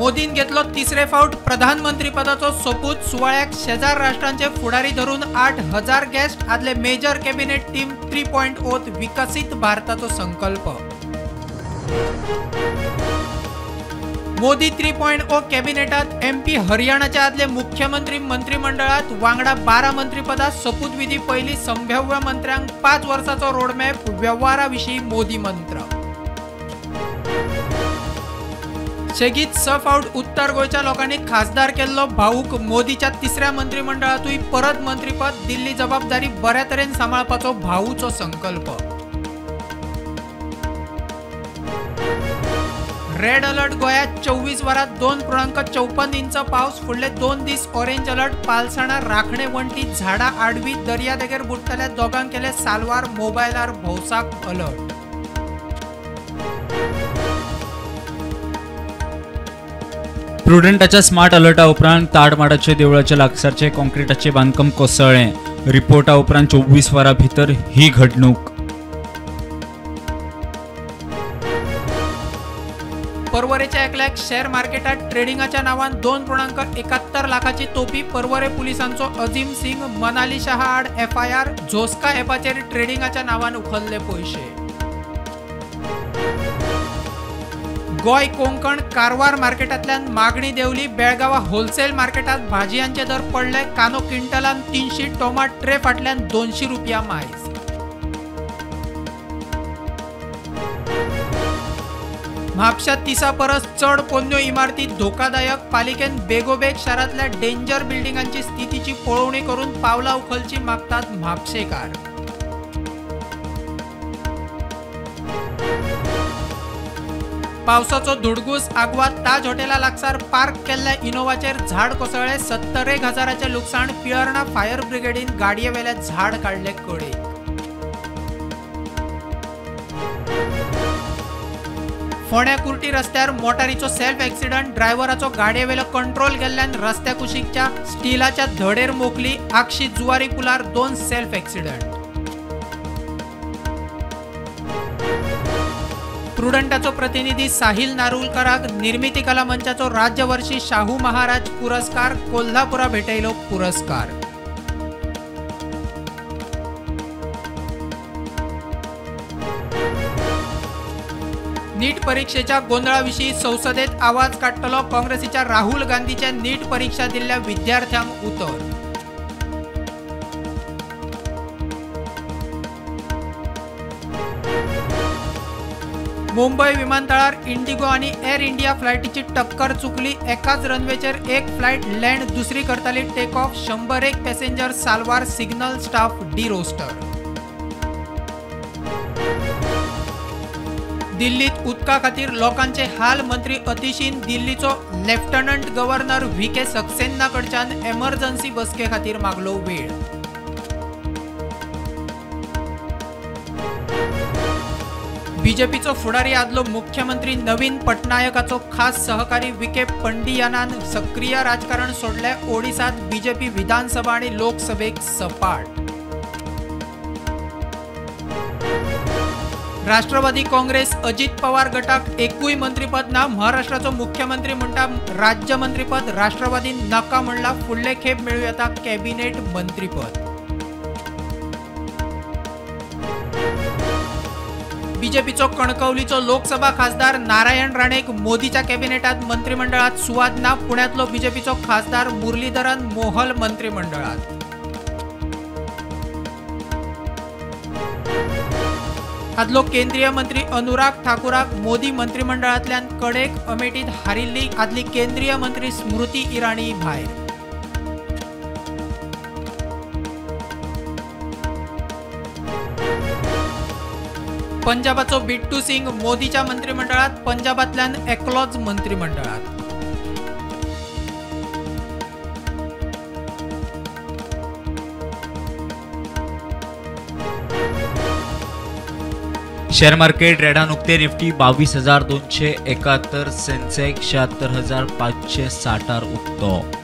मोदीन घेतलो तिसरे फावट प्रधानमंत्रीपदाचो सोपूत. सुवाळ्याक शेजार राष्ट्रांचे फुडारी धरून 8000 गेस्ट. आदले मेजर कॅबिनेट टीम 3.0 विकसीत भारताचो संकल्प. मोदी 3.0 कॅबिनेटात एमपी हरियाणाचे आदले मुख्यमंत्री मंत्रिमंडळात वांगडा 12 मंत्रीपदां. सोपूतविधी पयली संभाव्य मंत्र्यांक 5 वर्सांचो रोडमॅप. वेव्हारा विशीं मोदी मंत्र. सेगीत 6 फावट उत्तर गोंयच्या लोकांनी खासदार केल्लो भाऊक मोदीच्या तिसऱ्या मंत्रिमंडळातूय परत मंत्रीपद. दिल्ली जबाबदारी बऱ्या तरेन सांबाळपाचो भाऊचो संकल्प. रेड अलर्ट गोंयांत 24 वरांत 2.54 इंच पावस. फुडले 2 दीस ऑरेंज अलर्ट. पालसणां राखणे वण्टी झाडां आडवी. दर्यादेगेर बुडटल्या दोगांक केले साल्वार. मोबायलार भौसाक अलर्ट. प्रुडंटाच्या स्मार्ट अलर्टा उपरांत ताडमाडाचे देवळाच्या लागसारचे कॉन्क्रिटाचे बांदकाम कोसळ्ळें. रिपोर्टा उपरांत 24 वरां भितर ही घडणूक. पर्वरेच्या एकल्याक शेअर मार्केटात ट्रेडिंगाच्या नावान 2.71 लाखाची तोपी. पर्वरे पुलिसांचो अजीम सिंग मनाली शहा आड एफआयआर. झोस्का ॲपाचेर ट्रेडिंगाच्या नावान उखल्ले पयशे. गोंय कोंकण कारवार मार्केटांतल्यान मागणी देंवली. बेळगांवा होलसेल मार्केटात भाजयांचे दर पडले. कांदो क्विंटलान 300, टोमाट ट्रे फाटल्यान 200 रुपया मायज. म्हापश्यां 30 परस चड पोन्न्यो इमारती धोकादायक. पालिकेन बेगोबेग शारांतल्या डेंजर बिल्डिंगांची स्थितीची पळोवणी करून पावलां उखलची मागतात म्हापशेकार. पावसाचो धुडगूस. आगवाद ताज हॉटेला लागसार पार्क केल्ल्या इनोवाचेर झाड कोसळ्ळें. 71 हजाराचें लुकसाण. पिळर्णा फायर ब्रिगेडीन गाडयेवेलें झाड काडलें कडेक. फोंड्या कुर्टी रस्त्यार मोटारीचो सेल्फ एक्सिडंट. ड्रायव्हराचो गाडयेवेलो कंट्रोल गेल्ल्यान रस्त्या कुशीकच्या स्टिलाच्या धडेर मोखली. आगशी जुवारी पुलार 2 सेल्फ एक्सिडंट. प्रुडंटाचो प्रतिनिधी साहिल नारुलकराक निर्मिती कला मंचाचो राज्यवर्षी शाहू महाराज पुरस्कार. कोल्हापुरा भेटयलो पुरस्कार. नीट परीक्षेच्या गोंदळाविशीं संसदेत आवाज काडटलो. काँग्रेसीच्या राहुल गांधीचे नीट परीक्षा दिल्ल्या विद्यार्थ्यांक उतर. मुंबय विमानतळार इंडिगो आनी एअर इंडिया फ्लायटीची टक्कर चुकली. एकाच रनवेचेर एक फ्लायट लँड, दुसरी करताली टेक ऑफ. 101 पॅसेंजर साल्वार. सिग्नल स्टाफ डिरोस्टर. दिल्लीत उदका खातीर लोकांचे हाल. मंत्री अतिशीन दिल्लीचो लेफ्टनंट गव्हर्नर व्ही.के. सक्सेना कडच्यान एमर्जन्सी बसके खातीर मागलो वेळ. बीजेपीचो फुडारी आदलो मुख्यमंत्री नवीन पटनायकाचो खास सहकारी विके पंडियानान सक्रिय राजकारण सोडलें. ओडिसात बीजेपी विधानसभा आनी लोकसभेक सपाट. राष्ट्रवादी काँग्रेस अजित पवार गटाक एकूय मंत्रीपद ना. महाराष्ट्राचो मुख्यमंत्री म्हणटा राज्य मंत्रीपद राष्ट्रवादी नाका म्हणला. फुडले खेप मेळूं येता कॅबिनेट मंत्रीपद. बीजेपीचो कणकवलीचो लोकसभा खासदार नारायण राणेक मोदीच्या कॅबिनेटात मंत्रिमंडळात सुवात ना. पुण्यातलो बीजेपीचो खासदार मुरलीधरन मोहल मंत्रिमंडळात. आदलो केंद्रीय मंत्री अनुराग ठाकूराक मोदी मंत्रिमंडळांतल्यान कडेक. अमेठीत हारिल्ली आदली केंद्रीय मंत्री स्मृती इराणी भायर. पंजाबाचो बिट्टू सिंग मोदीच्या मंत्रिमंडळात. पंजाबांतल्यान एकलोच मंत्रिमंडळात. शेअर मार्केट रेडान उक्ते. निफ्टी 22,271, सेन्सेक्स 76,560 उक्तो.